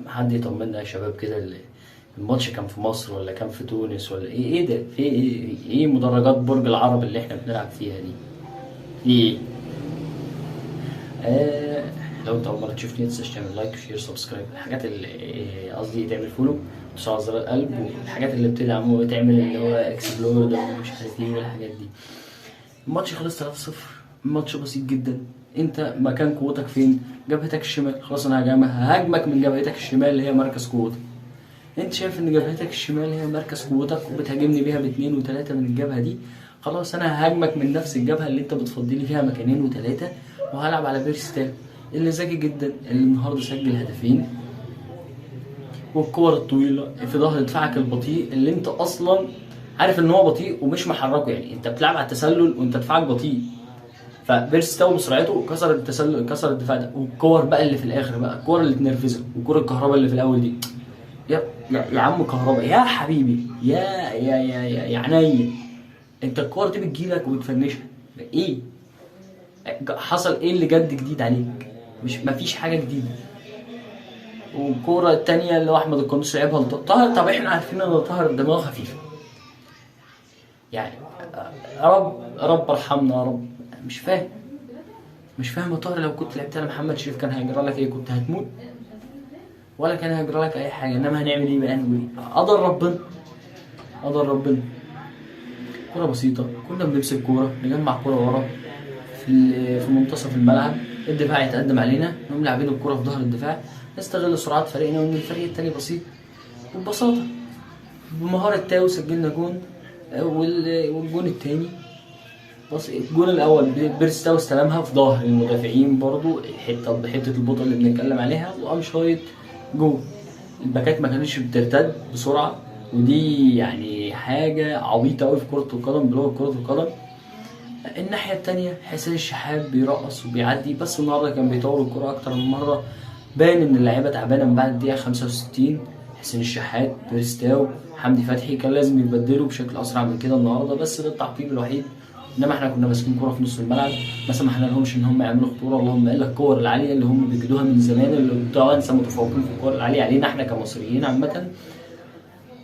حد يطمنا يا شباب كده، الماتش كان في مصر ولا كان في تونس ولا ايه؟ ايه ده؟ في ايه؟ ايه مدرجات برج العرب اللي احنا بنلعب فيها دي؟ في ايه؟ لو انت اول مرة تشوفني متنساش تعمل like، share، subscribe، الحاجات اللي قصدي تعمل follow، تدوس على زر القلب، والحاجات اللي بتدعم وتعمل اللي هو explore ده ومش عارف ايه والحاجات دي. الماتش خلص 3-0، ماتش بسيط جدا. انت مكان قوتك فين؟ جبهتك الشمال. خلاص انا ههاجمك من جبهتك الشمال اللي هي مركز قوتك. انت شايف ان جبهتك الشمال هي مركز قوتك وبتهاجمني بيها ب2 و3 من الجبهة دي، خلاص انا ههاجمك من نفس الجبهة اللي انت بتفضيلي فيها مكانين و3، وهلعب على بيرسي تاو اللي ذكي جدا، اللي النهارده سجل هدفين، والكور الطويلة في ظهر دفاعك البطيء اللي انت اصلا عارف ان هو بطيء ومش محركة، يعني انت بتلعب على التسلل وانت دفاعك بطيء، فبيرسي تاو بسرعته كسر التسلل، كسر الدفاع ده. والكور بقى اللي في الاخر بقى، الكور اللي تنرفزك والكور الكهرباء اللي في الاول دي، يا عم كهرباء يا حبيبي، يا يا يا يا, يا عينيا، انت الكور دي بتجيلك وبتفنشها. ايه حصل؟ ايه اللي جد جديد عليك؟ مش مفيش حاجة جديدة. والكوره التانية اللي هو احمد القندوسي لعبها لطاهر، طب احنا عارفين ان طاهر دماغه خفيفة يعني، رب رب ارحمنا يا رب. مش فاهم، مش فاهم يا طاهر، لو كنت لعبت على محمد شريف كان هيجرى لك ايه؟ كنت هتموت ولا كان هيجرى لك اي حاجة؟ انما هنعمل ايه بقى؟ نقول ايه؟ قدر ربنا، قدر ربنا. كورة بسيطة، كنا بنمسك كورة، نجمع كورة ورا في منتصف الملعب، الدفاع يتقدم علينا، نقوم لاعبين الكورة في ظهر الدفاع، نستغل سرعات فريقنا وان الفريق التاني بسيط. وببساطة بمهارة تاو سجلنا جون، والجون التاني بص، الجون الاول بيرسي تاو استلمها في ظهر المدافعين برضو، حتة البطء اللي بنتكلم عليها، وقام شايط جون. الباكات ما كانتش بترتد بسرعة، ودي يعني حاجة عبيطه قوي في كره القدم، بلغه كره القدم. الناحية التانية حسين الشحات بيرقص وبيعدي، بس النهارده كان بيطور الكره اكتر من مرة، باين ان اللعيبة تعبانة من بعد الدقيقة 65. حسين الشحات، بيرسي تاو، حمدي فتحي كان لازم يبدلوا بشكل اسرع من كده النهارده، بس ده التعقيب الوحيد. انما احنا كنا ماسكين كورة في نص الملعب، ما سمحنا لهمش ان هم يعملوا خطورة، اللهم الا الكور العالية اللي هم بيجدوها من زمان، اللي التوانسة متفوقين في الكور العالية علينا احنا كمصريين عامة.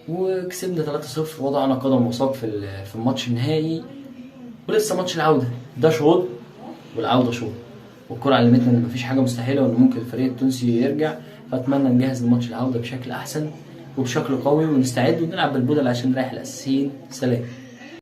وكسبنا 3-0، وضعنا قدم وساق في الماتش النهائي، ولسه ماتش العودة ده شوط والعودة شوط، والكره علمتنا ان مفيش حاجة مستحيلة، وان ممكن الفريق التونسي يرجع. فاتمنى نجهز لماتش العودة بشكل احسن وبشكل قوي، ونستعد ونلعب بالبدل عشان نريح الاساسيين. سلام.